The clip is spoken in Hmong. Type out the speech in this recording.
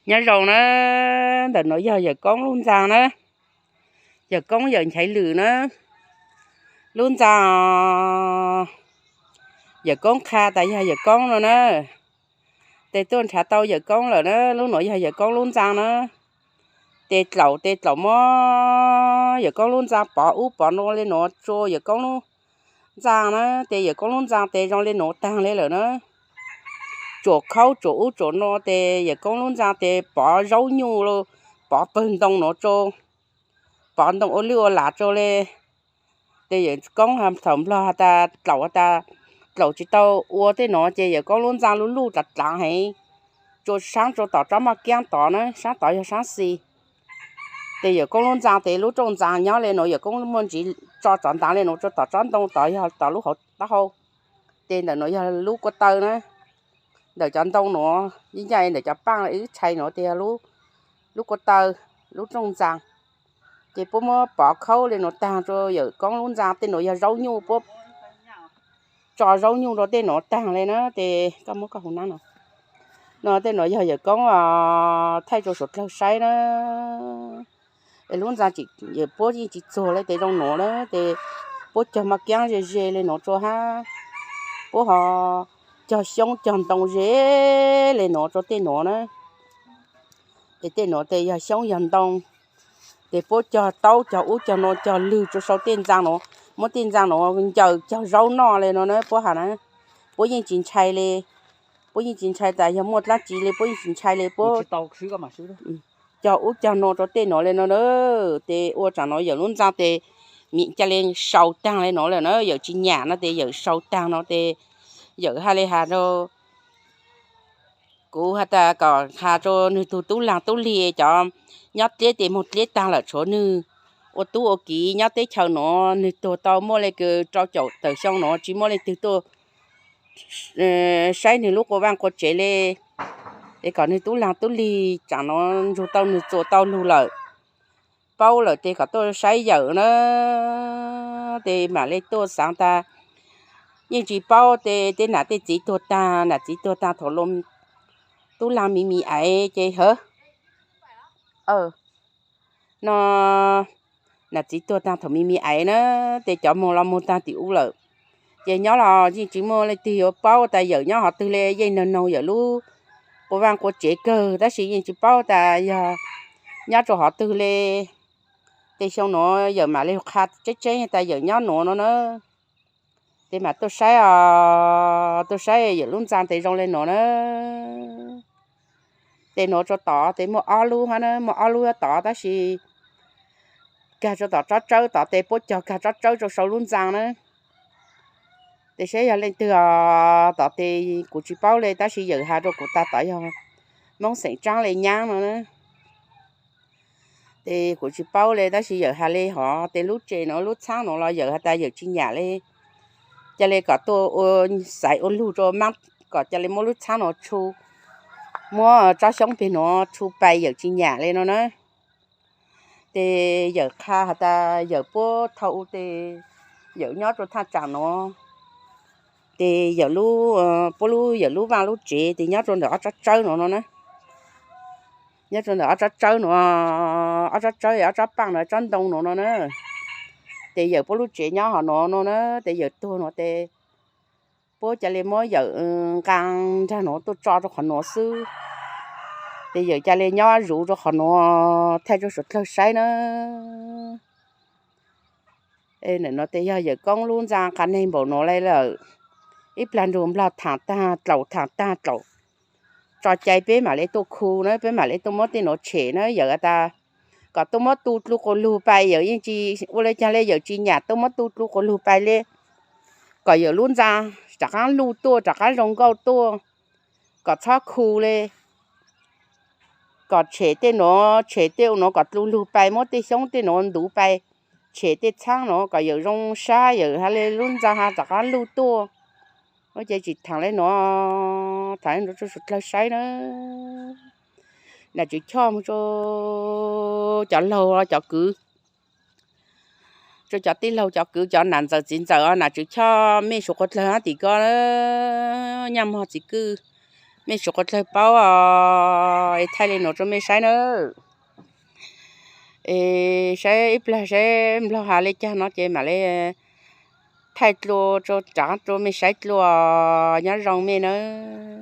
Nyob zoo na, ntawm no yog Yawm Koob lub ntxa na, Yawm Koob Yawm Nchaiv Lwm na, lub ntxa Yawm Koob qha tas yog Yawm Koob no na. Tes tuaj nrhav tau Yawm Koob lawm na, lub nuav yog Yawm Koob lub ntxa na. Tes tlaus tes tlaus muab Yawm Koob lub ntxa pov ub pov nuav le nuav tsua Yawm Koob lub ntxa na, tes Yawm Koob lub ntxa tes zoo le nuav taag le lawm na. Tsuam khaub tsuam ub tsuam nuav tes Yawm Koob lub ntxa tes pov zaub nyuj, pov pawg ntoo nuav tsua, pov ntoo ua lwj ua lam tsua le. Tes Yawm Koob thaum nplog has tas tlaus has tas tlaus tsis tau ua tej nuav ces Yawm Koob lub ntxa luj luj dlav dlav heev, tsua saab tsua tom tsob maj kiab tod na, saab tod yog saab xis. Tes Yawm Koob lub ntxa tes lub rooj ntxa nyob le nuav, Yawm Koob muaj ntsis tso tsov ntaav le nuav tsua tom tsob ntoo tod yog tom lub hauv taub hau. Tes ntawm nuav yog lub kua taw na, ntawm cov ntoo nuav ib ncaj ntawm cov paaj ib tshai nuav tes yog lub kua taw, lub rooj ntxa. Ces puab muab pov khaub le nuav taag rua Yawm Koob lub ntxa, tej nuav yog zaub nyuj, puab tso zaub nyuj rua tej nuav taag le na. Tes koj muab koj hauv nab no, no tej nuav yog Yawm Koob thaij rua suav dlawg saib na. Es lub ntxa puab yeej tsis txuag le tes zoo nuav na, tes puab cog maj kiab ze ze le nuav tsua hab, puab ho cog xyoob cog ntoo ze le nuav tsua tej nuav na. Es tej nuav tes yog xyoob yog ntoo, tes puab cog taub cog ub cog nuav cog lwg tsua sau tej ntxa nuav, muab tej ntxa nuav ncaws cog zaub noj le nuav na puab has na. Puab yeej tsis ntshai le, puab yeej tsis ntshai tas yog muaj dlaab tsi le puab yeej tsis ntshai le puab cog ub cog nuav rua tej nuav le nuav na. Tes ua tsaam nuav Yawm lub ntxa tes ca le sau taag le nuav lawm na, Yawm tsis nyam no tes Yawm sau taag no tes Yawm has le has rua kuv has tas kom has rua nwg tug tub laag tub lig cov nyob dliab tes moog dliab taag lawm, tshuav nwg ua tub ua kiv nyob teb chaws nuav, nwg tuag tau muaj le kws rau caum tawm xyoo nuav tsis muaj leej twg tuaj saib nwg lub quas vaaj quas tsev le. Es kom nwg tub laag tub lig tsaam nuav nrug tau nwg txuas tau lug lawm, paub lawm tes kom tuaj saib Yawm na. Tes mam le tuaj xaav tas yeej tsis paub tes tej nam tej txiv tuag taag, nam txiv tuag taag thaum tub laag me me aiv ces hawv no nam txiv tuag taag thaum me me aiv na, tes cov moog los moog taag tim ub lawm. Ces nyob los yeej tsis muaj leej twg yuav paub tas Yawm nyob hov twg le, yeej noog noog Yawm lub quas vaaj quas tsev kawg tab sis yeej tsis paub tas yog nyob rua hov twg le. Tes xyoo nuav Yawm mam le qha tseeb tseeb tas Yawm nyob nuav no na. Tes mam tuaj saib os, tuaj saib Yawm lub ntxa tes zoo le nuav na. Tes nuav rua tod tes muaj ob lub hab na, muaj ob lub tod tab sis kag rua tom tsob tsawb tod tes puab cog kag tsob tsawb rua sau lub ntxa na. Tes saib yog leej twg os, tod tes kuv tsis paub le tab sis Yawm has rua kuv tas tod yog Moob xeem Tsaab le nyaab no na. Tes kuv tsis paub le tab sis Yawm has le hov tes lub tsev nuav lub txhaab nuav los Yawm has tas Yawm tsis nyam le, ca le kom tuaj ua xaiv ua lug rua maab kom ca le muab lub txhaab nuav tshu, muab tsob xyoob peg nuav tshu pais Yawm tsis nyam le no na. Tes Yawm qha has tas Yawm puab thau tes Yawm nyob rua thaaj tsaam nuav, tes Yawm lub, puab lub Yawm lub vaaj lub tsev tes nyob rua ntawm ob tsob tsawb nuav no na. Nyob rua ntawm ob tsob tsawb nuav, ob tsob tsawb ob tsob paaj nuav tsob ntoo nuav no na. Tes Yawm puab lub tsev nyob hov nuav no na, tes Yawm tuag nuav tes puab ca le muab Yawm nqaa nraag nuav tuaj tso rua qhov nuav xwb. Tes Yawm ca le nyob zuv rua qhov nuav thaij rua suav dlawg saib na. Ntawm nuav tes yog Yawm Koob lub ntxa qas neeg npaum nuav le lawm, ib plag nrug nplog thaam taag dlaum thaam taag dlaum, tso cai peb mam le tuaj khu na, peb mam le tuaj muab tej nuav tshem na. Yawm has tas kom tuaj muab tu dlu quas lug pais, Yawm yeej tsis ua le caag le, Yawm tsis nyam tuaj muab tu dlu quas lug pais le, kom Yawm lub ntxa rov qaab luj tuaj rov qaab zoo nkauj tuaj, kom txhob khu le, kom tshem tej nuav, tshem tej nuav kom dlu lug pais, muab tej xyoob tej nuav ntuv pais, tshem tej txhaab nuav kom Yawm zoo sab, Yawm has le lub ntxa has rov qaab luj tuaj. Ua ces tsis thaam le nuav, thaam le nuav rua suav dlawg saib na. Nam Tswv Choj moog rua cov laug cov kwv, rua cov tij laug cov kwv, cov nam ntxawm txiv ntxawm os, Nam Tswv Choj mej suav dlawg hab tim ko, Nyaj Mog Txiv Kwj, Mej suav qhov dlawg paub os, es thaij li no rua mej saib nawb. Es saib ib plag saib nplog has le caag no ces mam le thaij dlua rua rov rua mej saib dlua. Nyob zoo mej nawb.